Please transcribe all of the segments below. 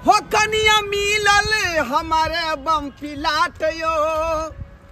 हो कनिया मिलल हमारे बम पिलाट यो,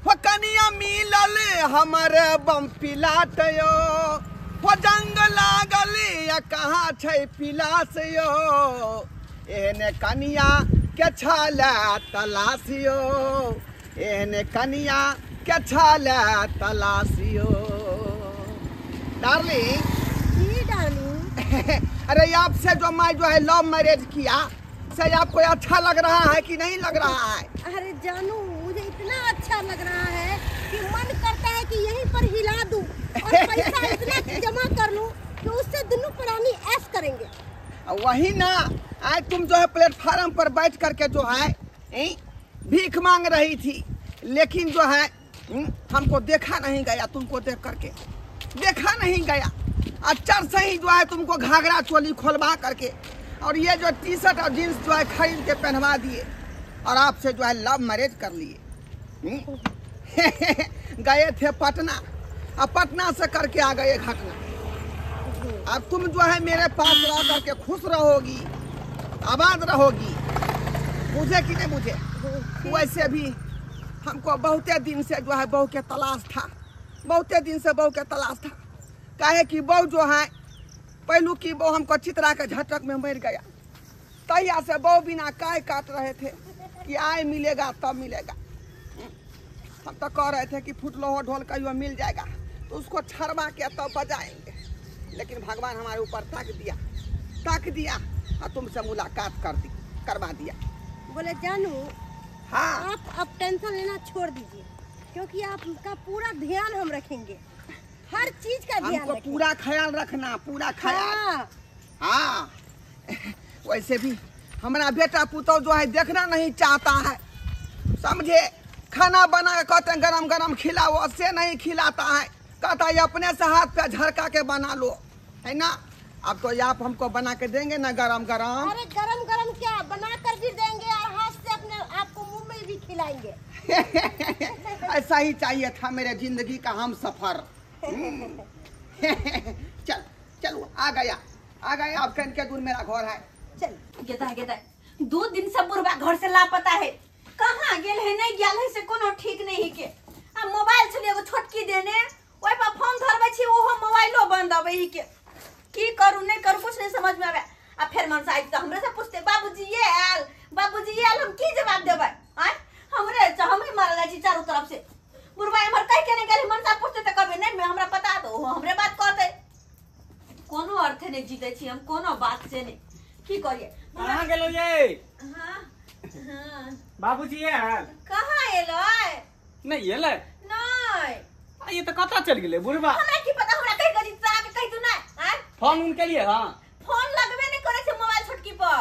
हो कनिया मिलल हमारे बम पिलाट यो, हो जंग लागल या कहाँ छै पिलास यो, एहने कनिया के छाला तलाशियो, एहने कनिया के छाला तलाशियो। डार्लिंग जी डार्लिंग। अरे आपसे जो मैं जो है लव मैरिज किया से आपको अच्छा लग रहा है कि नहीं लग रहा है? अरे जानू मुझे इतना अच्छा लग रहा है कि मन करता है कि यहीं पर हिला दूं और पैसा इतना जमा कर लूं कि उससे दोनों प्राणी ऐश करेंगे। वही ना, आज तुम जो है प्लेटफार्म पर बैठ करके जो है भीख मांग रही थी, लेकिन जो है हमको देखा नहीं गया, तुमको देख करके देखा नहीं गया। अचर से ही जो है तुमको घाघरा चोली खोलवा करके और ये जो टी शर्ट और जीन्स जो है खरीद के पहनवा दिए और आपसे जो है लव मैरिज कर लिए। गए थे पटना और पटना से करके आ गए घटना। अब तुम जो है मेरे पास रह करके खुश रहोगी, आबाद रहोगी, मुझे कि नहीं मुझे? वैसे भी हमको बहुते दिन से जो है बहू के तलाश था, बहुते दिन से बहू के तलाश था। काहे कि बहू जो है पहलू की बहू हमको चित्रा के झटक में मर गया, तहिया से बहू बिना काय काट रहे थे कि आय मिलेगा तब मिलेगा। हम तो कह रहे थे कि फुटलो ढोल कहियो मिल जाएगा तो उसको छरवा के तब बजाएंगे, लेकिन भगवान हमारे ऊपर ताक दिया और तुमसे मुलाकात कर दी, करवा दिया। बोले जानू हाँ, आप अब टेंशन लेना छोड़ दीजिए क्योंकि आपका पूरा ध्यान हम रखेंगे, हर चीज का ध्यान हमको पूरा ख्याल रखना, पूरा ख्याल। हाँ। वैसे भी हमारा बेटा पुतोह जो है देखना नहीं चाहता है, समझे? खाना बना के कहते हैं गरम गरम खिलाओ, से नहीं खिलाता है, कहता है अपने से हाथ पे झड़का के बना लो, है ना? अब तो आप हमको बना के देंगे ना गरम गरम। अरे गरम गरम क्या, बना कर भी देंगे और हाथ से अपने आपको मुंह में भी खिलाएंगे। ऐसा ही चाहिए था मेरे जिंदगी का हम सफर। चल चलो आ गया आ गया, अब कन के दूर मेरा घर है। चल गेता गेता 2 दिन से बुढ़वा घर से लापता है, कहाँ गेल है नहीं गेल है से कोनो ठीक नहीं है के। आ मोबाइल छले एगो छोटकी देने, ओइ पर फोन धरबै छी ओहो मोबाइलो बंद अबै है के। की करू नहीं करू कुछ नहीं समझ में आवे। आ फेर मन से तो हमरे से पूछते बाबूजी ये आयल, बाबूजी ये आयल, हम की जवाब देबै? आय हमरे हम ही मारल जाइ छी चारों तरफ से। बुढ़वा एमहर कहि के नहीं गेल, मन से पूछते त कबे नहीं हमरा पता तो हमरे बात कहते। कोनो अर्थ नहीं जीते छी हम कोनो बात से नहीं, की करिए? कहाँ गेलो ये? हां हां बाबूजी ये आयल। कहाँ एलै? नहीं एलै नहीं। आ ये तो कता चल गेलै बुढ़वा? हमरा की पता, हमरा कहि के जीत आके कहि तू नहीं। आय फोन उन के लिए? हां फोन लगबे नहीं करे छै मोबाइल छोटकी पर।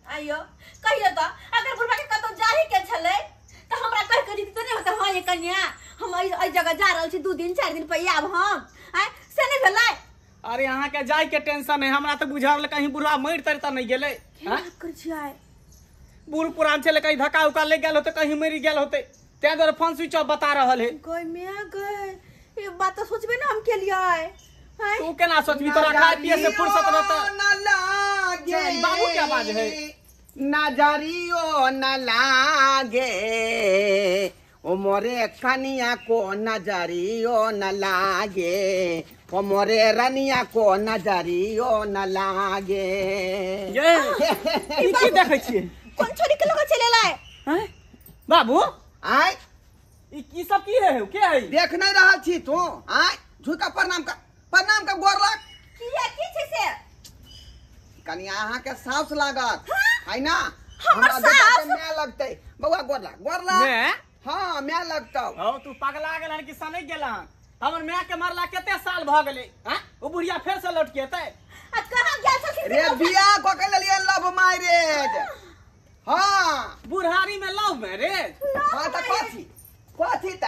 आइयो कहियो त अगर बुढ़वा के कतौ जाही के छलै त हमरा कहि के जीत नहीं होता। हां ये कन्या हम एहि जगह जा रहल छी 2 दिन 4 दिन पर आब हम, आय से नहीं भेलै। अरे अहाँ के जाय के टेंशन है, हमरा तो बुझाल कहीं बुढ़वा मर तर त नहीं गेलै। हां कर छियै बूढ़ पुरान छलै, कहीं धक्का उका ले गेल होते, कहीं मरि गेल होते, तै दुआरे फोन स्विच ऑफ बता रहल है। गय मैं गय ये बात तो सोचबे ना हम के लिए। हां तू केना सोचबी, तोरा खाय पिए से फुर्सत रहता न लागे। बाबू के आवाज है। नजरियो न लागे ओ मोरे कनिया को, नजरियो न लागे ओ मोरे रनिया को, नजरियो न लागे। ये ई की देखै छियै? कोन छोरी के लोग चले लाए? हैं बाबू आय ई की सब की है, के है? देख नहीं रहल छी तू? आय झुका प्रणाम कर, प्रणाम कर गोर लाग। किया की छै से? कनिया अहाँ के साउस लागत है ना? हमर साउस my लगतै। बौआ गोर लाग, गोर लाग। मैं? हां my लगतौ। हौ तू पगला गेल कि सनक गेल? हमर my के मरला कते साल भ गेलै? हां ओ बुढ़िया फेर से लौट के एतै? आ कहां गेल छथिन रे? बियाह क के लेलियै लव मैरिज। हां बुढ़ारी में लव मैरिज? हां त कथी कथी त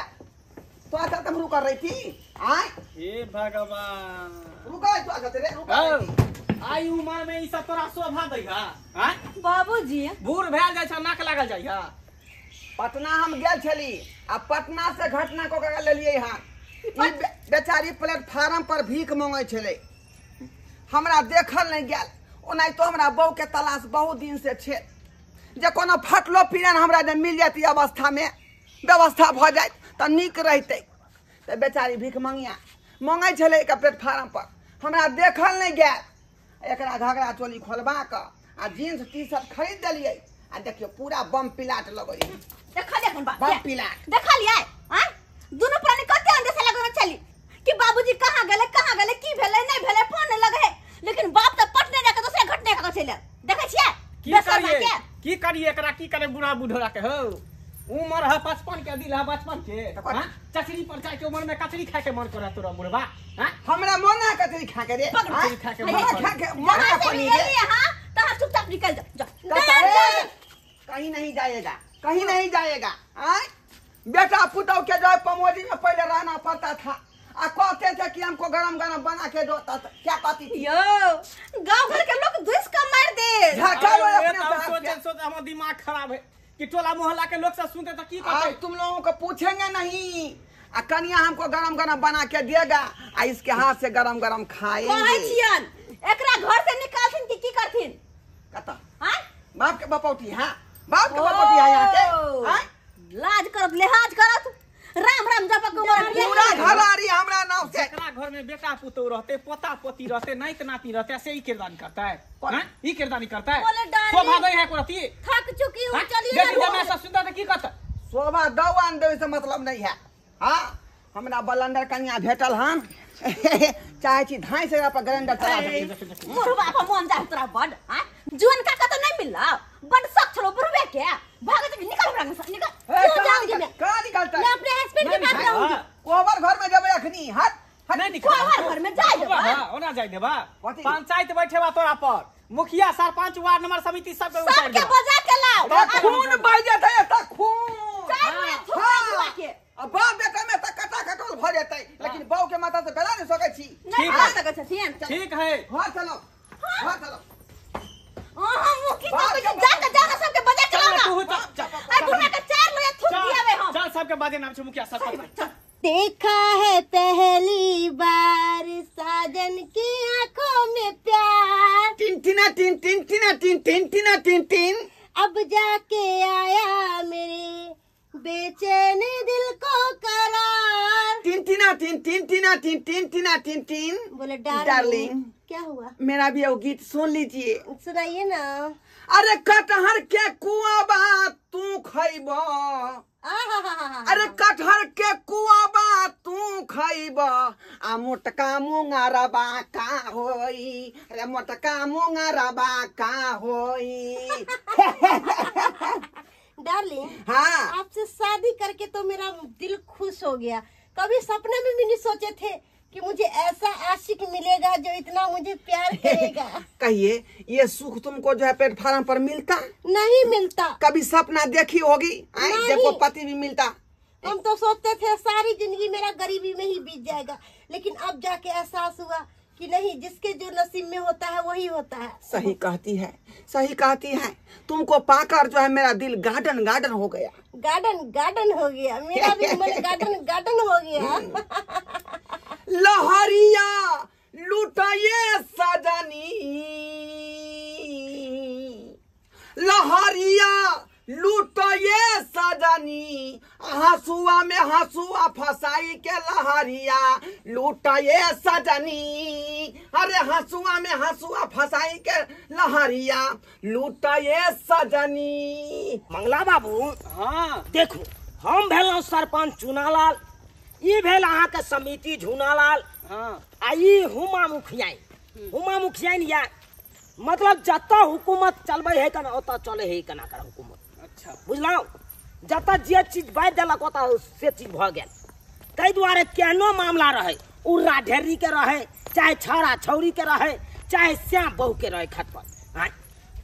तो आता तुम रुक रही थी? आय हे भगवान रुका तो आता रे, रुका। आई उमर में ई सब तोरा शोभा दै हा? हां बाबूजी बूढ़ भेल जाइ छ नाक लागल जाइ हा। पटना हम गेल छली आ पटना से घटना को के लेलियै। हां बेचारी प्लेटफार्म पर भीख मांगै छलै, हमरा देखल नहीं गेल। ओनाहितो हमरा बहू के तलाश बहुत दिन से छे। जे कोनो फटलो पिरन हमरा जे मिल जाती अवस्था में व्यवस्था भ जाए त नीक रहते। त बेचारी भीख मंगिया मंगै छलै एक प्लेटफार्म पर, हमरा देखल नहीं गेल। एकरा घघरा चोली खोलबा क आ जींस टी शर्ट खरीद देलियै आ देखियो पूरा बम पिलाट लगै। देखल बा बम पिलाट देखलियै हां दुनु प्राणी कते अंदेशा लगन चली कि बाबूजी कहां गेले कहां गेले की भेलै नहीं भेलै फोन नहीं लगे, लेकिन बाप त पटने जाके दूसरे घटने का चले। देखै छियै की करिए एकरा की करे बुढ़ा बुढ़ोरा के हो उम्र है 55 के दिल है बचपन के हां चचरी पर जाय के उम्र में कचरी खाए के मन करे तोरा बुढ़वा हां हमरा मन है कचरी खा के रे कचरी खा के मन खा के मन है पानी रे हां त चुपचाप निकल जा जा कहीं नहीं जाएगा कहीं नहीं जाएगा। आय बेटा पुतौ के जो पमोजी में पहले रहना पड़ता था आ कहते थे कि हमको गरम गरम बना के दो, क्या कहती थी यो गांव घर के लोग दुस का मार दे झटका लो अपने सोच सोच हमर दिमाग खराब है कि टोला मोहल्ला के लोग सब सुनते तो की कहते। तुम लोगों को पूछेंगे नहीं आ कनिया हमको गरम गरम बना के देगा आ इसके हाथ से गरम गरम खाएंगे। कहै छियन एकरा घर से निकालथिन कि की करथिन कत हां बाप के बपौटी हां बाप के बपौटी है यहां के हां लाज करत लिहाज करत राम राम जपक उमर पूरा घर आ रही हमरा नाव से। एकरा घर में बेटा पुतौ रहते पोता पोती रहते नाइत नाती रहते से ई किरदानी करता है हां ई किरदानी करता है शोभा नहीं है कोरती थक चुकी हूं चलिए बेटी जब ऐसा सुंदर की कहता शोभा दवान देवे से मतलब नहीं है। हां हमरा बलंदर कन्या भेटल हन चाहे छी धाई से पर ग्राइंडर चला दे मुरबा पर मन जा तोरा बड हां जुन काका तो नहीं मिलला बड सख छलो बुरबे के भागत निकल हमरा से निकल क्यों जाऊंगी मैं कहां निकलता मैं अपने हस्बैंड के पास रहूंगी कोबर घर में जबे अखनी हट हट नहीं निकल कोबर घर में जाय देबा हां ओना जाय देबा पंचायत बैठेबा तोरा पर मुखिया सरपंच वार्ड नंबर समिति सब के सबके बजा के लाओ खून बह जेतै एता खून चार के अब बाप बेटा में त कटा कटोल भ जेतै लेकिन बहू के माथा से बेला नहीं सकै छी नहीं खा सकै छथिन। ठीक है घर चलो घर चलो अहाँ मुँह की तक जा के जा सबके बजा के लाओ ना ए बुढ़ा के चार लोया थूक दियावे हम चल सबके बाजे नाम छै मुखिया सरपंच। देखा है पहली बार साजन की आंखों में प्यार टिन टिना टिन टिन टिना टिन टिन टिना टिन टिन अब जाके आया मेरे बेचैन दिल को करार टिन टिना टिन टिन टिना टिन टिन टिना टिन टिन। बोले डार्लिंग क्या हुआ मेरा भी वो गीत सुन लीजिए। सुनाइए ना। अरे कटहर के कुआबा तू खइबा अरे कटहर के कुआबा तू खइबा आ मोटका मुंगरबा का होई अरे मोटका मुंगरबा का होई। डार्लिंग हाँ आपसे शादी करके तो मेरा दिल खुश हो गया। कभी सपने में भी नहीं सोचे थे कि मुझे ऐसा आशिक मिलेगा जो इतना मुझे प्यार करेगा। कहिए ये सुख तुमको जो है प्लेटफार्म पर मिलता नहीं मिलता। कभी सपना देखी होगी देखो पति भी मिलता। हम तो सोचते थे सारी जिंदगी मेरा गरीबी में ही बीत जाएगा, लेकिन अब जाके एहसास हुआ कि नहीं, जिसके जो नसीब में होता है वही होता है। सही कहती है, सही कहती है। तुमको पाकर जो है मेरा दिल गार्डन गार्डन हो गया। गार्डन गार्डन हो गया, मेरा भी मन गार्डन गार्डन हो गया। लहरिया लुटाए सजनी, लहरिया लुटाए सजनी, हंसुआ में हंसुआ फसाई के लहरिया लुटाए सजनी। अरे हंसुआ में हंसुआ फसाई के लहरिया लुटाए सजनी। मंगला बाबू, हाँ देखो हम भेलहुँ सरपंच चुनालाल, ई भेल अहाँ के समिति झुनालाल, हाँ आ ई हुमा मुखियाइन, हुमा मुखियाइन या मतलब जतऽ हुकूमत चलबै है कना ओतऽ चले है कना कर हुकूमत। अच्छा बुझलहुँ, जतऽ जे चीज बाजि देलक ओतऽ से चीज भऽ गेल। ताहि दुआरे केहनो मामला रहै, उर्रा ढेरी के रहै, चाहे छौड़ा छौड़ी के रहै, चाहे श्याम बहू के रहै खटपट, हाँ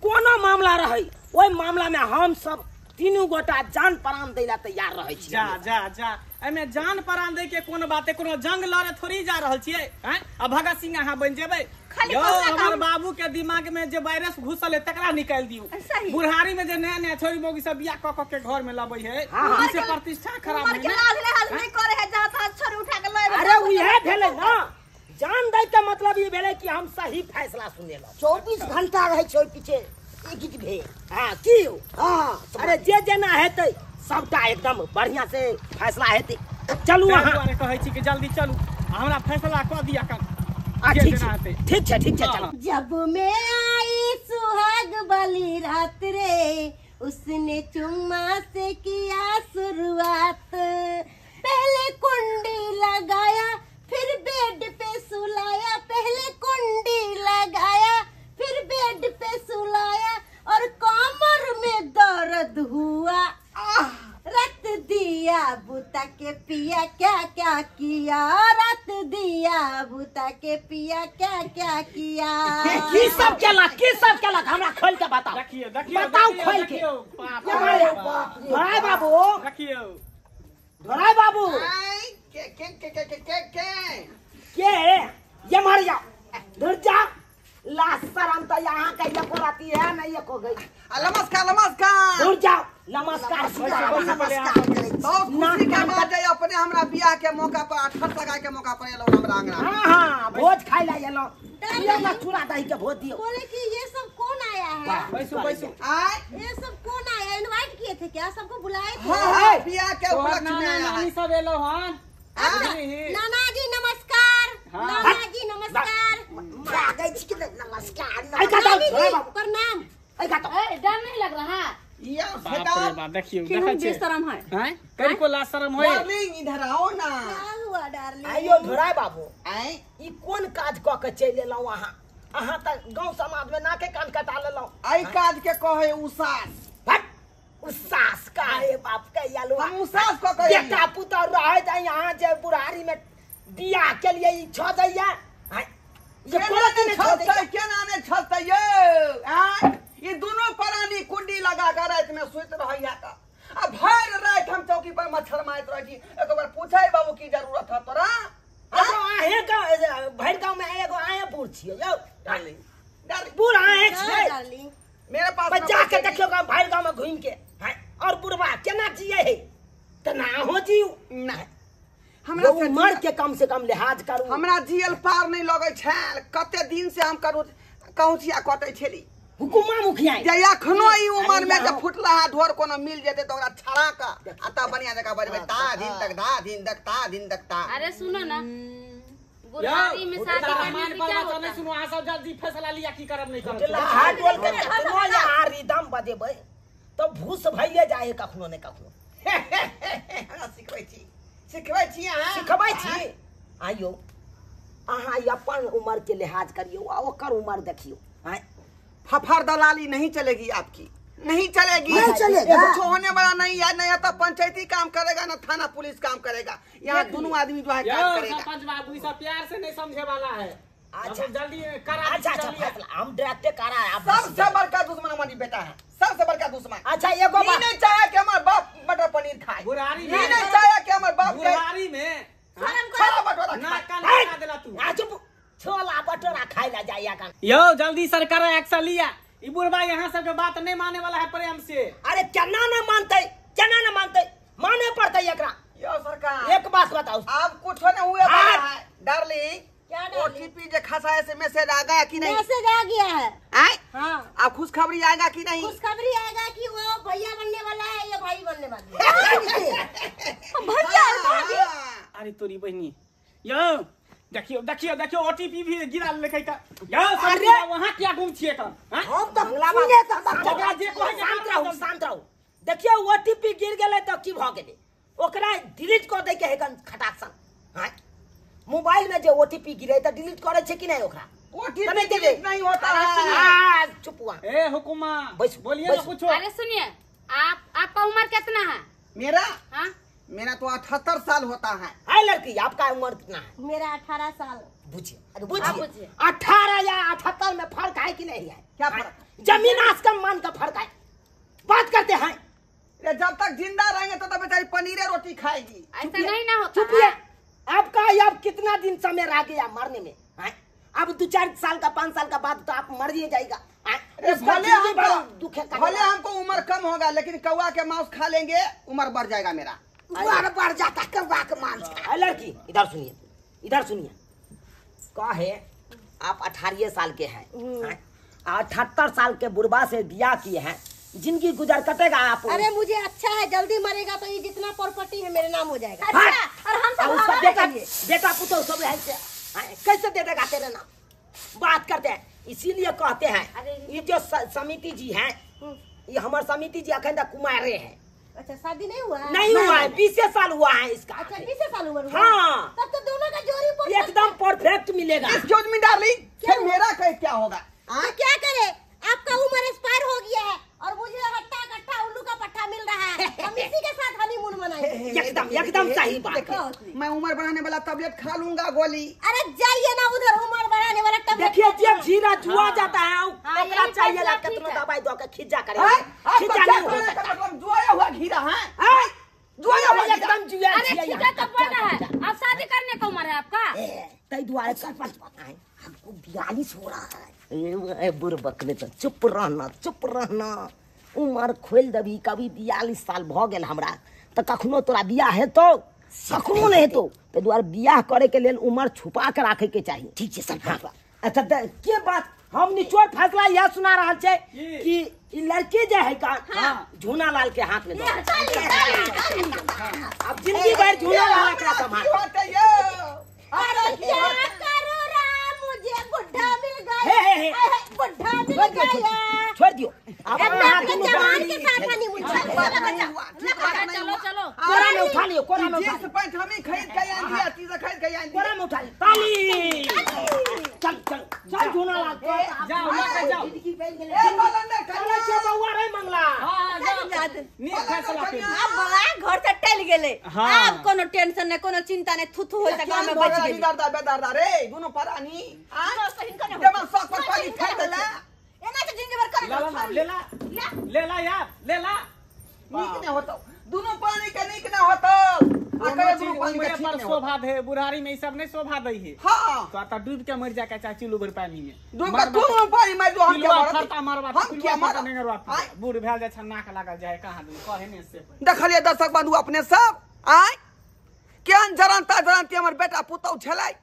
कोनो मामला रहै, ओहि मामलामे हम सब तीनू गोटा जान प्राण दै ला तैयार रहै छी। जा जा जा, एमे जान प्राण दै के कोनो बात, कोनो जंग लड़े थोड़ी जा रहल छियै। हैं आ भगत सिंह अहाँ बनि जेबै। खाली हमर बाबू के दिमाग में जे वायरस घुसल है तकरा निकालि दियौ। बुढ़ारी में जे नया नया छोरी मौगी सब बियाह क क के घर में लबै है, से प्रतिष्ठा खराब है। उमर के लाज लेहाज नहीं करे है, जहाँ तहाँ छोरी उठा के लए। अरे उहे भेलै ना, जान दै के मतलब ई भेलै कि हम सही फैसला सुनेलहुँ। 24 घंटा रहै छै ओहि पीछे, किछ भेल। हां की हां अरे जे जेना हेतै सबटा एकदम बढ़िया से फैसला हेतै। चलू अहाँ दुआरे कहै छी कि जल्दी चलू हमरा फैसला कऽ दिया कर। ठीक छै ठीक छै ठीक छै चलू। जब मैं आई सुहाग वाली रात रे उसने चुम्मा से किया शुरुआत, पहले कुंडी लगाया फिर बेड पे सुलाया, पहले कुंडी लगाया फिर बेड पे सुलाया और कमर में दर्द हुआ, रत दिया बूता के पिया क्या क्या किया, रत दिया बूता के पिया क्या क्या किया। की सब केलक की सब केलक हमरा खोल के बताओ। देखियो देखियो बताओ खोल के। धोराई बाबू देखियो धोराई बाबू के के के के के के के ये मर जाओ धुर जा लाश शर्म तो यहाँ का ये को आती है ना ये को गई। नमस्कार नमस्कार दूर जाओ नमस्कार नमस्कार। बहुत खुशी के बात है अपने हमरा बियाह के मौका पर अठहट लगा के मौका पर एलो हमरा अंगना। हां हां भोज खाइ ला एलो दियो ना चूड़ा दही के भोज दियो। बोले कि ये सब कौन आया है? बैसो बैसो। आय ये सब कौन आया? इनवाइट किए थे क्या? सबको बुलाए थे? हां हां बियाह के उपलक्ष्य में आया नानी सब एलो हन। नाना जी नमस्कार। नाना जी नमस्कार। नमस्कार प्रणाम। डर नहीं लग रहा? ये बाप रे बाप देखियो देखै छी बेशरम है हैं कई को ला शर्म होय। डार्लिंग इधर आओ ना। क्या हुआ डार्लिंग? आइयो धोराई बाबू आय ई कोन काज क के चलि एलौ अहाँ? अहाँ त गांव समाज में नाके कान कटा लेलौ। आई काज के कहे उसास। हट उसास काहे बाप के यालो हम उसास क कहे बेटा पुतहु रहै त यहाँ जे बुढ़ारी में बियाह के लिए ई छ दैया। ये कोना केना ने छतै यो आय ये दोनों प्राणी कुंडी लगा के रात में सुत रहैया त आ भर रात हम चौकी पर मच्छर मारत रही। एक बार पूछै बाबू की जरूरत है तोरा? एगो आहे गांव भर गांव में एगो आहे बूढ़ छियै यौ डार्लिंग डार्लिंग बूढ़ आहे छियै डार्लिंग मेरे पास जाके देखियो गांव भर गांव में घूम के और बुढ़वा केना जियै है त ना हो जीव ना हमरा उमर के कम से कम लिहाज करू। हमरा जियल पार नहीं लगै छल। कते दिन से हम करू कौचिया कटै छली हुकुमा मुखिया जे अखनो ई उमर में जे फुटला ढोर कोनो मिल जेते त ओकरा छड़ा क आ त बढ़िया जगह बजबै ता दिन तक धा दिन तक ता दिन तक ता। अरे सुनो ना बुढ़ारी में शादी करने से क्या होता है? सुनो आ सब जल्दी फैसला लिया की करब नहीं करब। फुटला ढोल के कखनो यहाँ रिदम बजेबै त भूस भइए जाए कखनो ने कखनो। हमरा सिखबै छी सिखबै छी अहाँ सिखबै छी। आइयो अहाँ अपन उम्र के लिहाज करियो आ ओकर उम्र देखियो। फफर दलाली नहीं चलेगी आपकी, नहीं चलेगी, नहीं चलेगा। कुछ होने वाला नहीं है। नहीं तो पंचायती काम करेगा ना थाना पुलिस काम करेगा। यहाँ दोनों आदमी जो है काम करेगा। सरपंच बाबू सब प्यार से नहीं समझे वाला है। अच्छा जल्दी करा। अच्छा अच्छा फैसला हम डायरेक्ट करा। सबसे बड़का दुश्मन हमारी बेटा है, सबसे बड़का दुश्मन। अच्छा एगो बात नहीं चाहे कि हमारे बाप मटर पनीर खाए, बुढ़ारी में नहीं चाहे कि हमारे बाप बुढ़ारी में छोला भटूरा ना कान देला तू। आ चुप छोला भटूरा खाए ला जाइया कान। यो जल्दी सरकार एक्शन लिया। ई बुढ़वा यहाँ सबके बात नहीं माने वाला है प्रेम से। अरे केना ना मानते केना ना मानते माने पड़ते एकरा। यो सरकार एक बात बताओ आप कुछ न हुए वाला है डार्लिंग। क्या ओटीपी जो खसा है से मैसेज आ गया कि नहीं? मैसेज आ गया है। आए? हाँ। आप खुशखबरी आएगा कि नहीं? खुशखबरी आएगा कि वो भैया बनने वाला है या भाई बनने वाला है। भैया और भाभी। अरे तोरी बहनी यो देखियो देखियो देखियो ओटीपी भी गिरा लेकै का। यो अरे वहां क्या गुम छिए का? हम त सुने त जे कहै शांत रहू शांत रहू। देखियो ओटीपी गिर गेलै त की भ गेलै ओकरा डिलीट क दै के है खटाक सन। हां मोबाइल में जो ओटीपी गिरे त डिलीट करे छै कि नहीं ओकरा? ओटीपी डिलीट नहीं होता है। आ चुप हुआ। ए हुकुमा बोलिए ना कुछ। अरे सुनिए आप आपका उम्र कितना है? मेरा? हां मेरा तो 78 साल होता है। हाय लड़की आपका उम्र कितना है? मेरा 18 साल। बुझिए बुझिए 18 या 78 में फर्क है कि नहीं है? क्या फर्क? जमीन आसमान का फर्क है। बात करते हैं जब तक जिंदा रहेंगे तो बेचारी पनीरे रोटी खाएगी। ऐसा नहीं ना होता। चुपिए आपका अब कितना दिन समय रह गया मरने में? अब 2-4 साल का 5 साल का बाद तो आप मर ही जाएगा। भले हमको उम्र कम होगा लेकिन कौआ के मांस खा लेंगे उम्र बढ़ जाएगा मेरा। उम्र बढ़ जाता कौआ के मांस। लड़की इधर सुनिए इधर सुनिए, कहे आप 18 साल के हैं 78 साल के बुढ़वा से बियाह किए हैं, जिंदगी गुजर कटेगा आप। अरे मुझे अच्छा है, जल्दी मरेगा तो ये जितना प्रॉपर्टी है मेरे नाम हो जाएगा। अच्छा, और हम सब उसका बेटा बेटा पुतोह सब है, कैसे दे देगा तेरे नाम? बात करते हैं, इसीलिए कहते हैं ये जो समिति जी हैं, ये हमारे समिति जी अखन तक कुमारे हैं। अच्छा, शादी नहीं हुआ? नहीं हुआ है, 20 साल हुआ है इसका। अच्छा, 20 साल उम्र हुआ। हाँ, तब तो दोनों का जोड़ी एकदम परफेक्ट मिलेगा। एक्सक्यूज मी डार्लिंग, फिर मेरा क्या होगा? तो क्या करे, आपका उम्र एक्सपायर हो गया है और मुझे हट्टा कट्टा उल्लू का पट्टा मिल रहा है, हम इसी के साथ हनीमून मनाएंगे। एकदम एकदम सही बात है। मैं उम्र बढ़ाने वाला टैबलेट खा लूंगा गोली। अरे जाइए ना उधर, उम्र बढ़ाने वाला टैबलेट। देखिए जब जीरा जुआ जाता है ओकरा चाहिए ला कितना दवाई दो के खिजा करे, खिजा नहीं हो सकता। मतलब जुआया हुआ घीरा है, जुआया हुआ एकदम जुआ। अरे खिजा तो पड़ रहा है, अब शादी करने का उम्र है आपका। तई दुआरे सरपंच बताएं, हमको 42 हो रहा है। ए बुरबक ने तो चुप रहना, चुप रहना, उमर खोल देबी। कभी 42 साल भ गेल हमरा, तो कखनो तोरा बियाह हेतौ, कखनो नहीं हेतौ। ताहि दुआरे बियाह करे के लेल उमर छुपा के राखे के चाही। ठीक छै सरपंच। अच्छा के बात हम निचोड़ फैसला यह सुना रहल छै कि ई लड़की जे है का झूना लाल के हाथ में दो। अब जिंदगी भर झूना लाल एकरा संभाल। अरे क्या करो राम, मुझे बुढ़ा मिल गया, बुढ़ा मिल गया। छोड़ दियो अब जवान के साथ हनीमून। चलो चलो, कोरा में उठा लियो, कोरा में उठा जींस पैंट हम ही खरीद के आन दिया, चीज खरीद के आन दिया, कोरा में उठा लियो। ताली चल चल चल झूना लाल, जाओ लगा जाओ। ए बालंदर कन्या छे बउआ रे मंगला। हां जाओ, नीक फैसला के। अब बड़ा घर से टल गेले, अब कोनो टेंशन नहीं, कोनो चिंता नहीं, थुथु होय त गांव में बच गेली। दादा बेदादा रे दोनों परानी आ जमा शौक पर पानी फेंक देला। एना के जिंदगी भर करे ले ला ले ला यार ले ला, नीक नहीं होतो दोनों पानी के, नीक नहीं होतो। आ कहे दोनों पानी के पर शोभा दे, बुढ़ारी में ई सब नहीं शोभा दै है। हां तो आता डूब के मर जा के चाची लुबर पानी में डूब के दोनों पानी में जो हम क्या फरता मरवा, हम क्या मरवा नहीं मरवा, बूढ़ भेल जाय छ नाक लागल जाय कहां दू कहे ने से। देखलिए दर्शक बंधु अपने सब आय केहन जरनता जरनती हमर बेटा पुतौ छलै।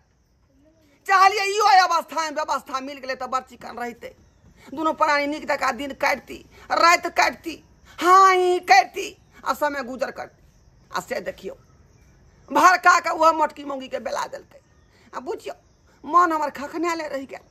चाहलिए इहो अवस्था में व्यवस्था मिल गेलै तऽ बड़ चिकन रहितै, दोनों प्राणी नीक जकाँ दिन काटती, राति काटती, हाँ ही काटती आ समय गुजर करती। आ से देखियौ भड़का के वह मोटकी मौगी के बेला देलकै। आ बुझियौ मन हमर खखनाले रहि गेल।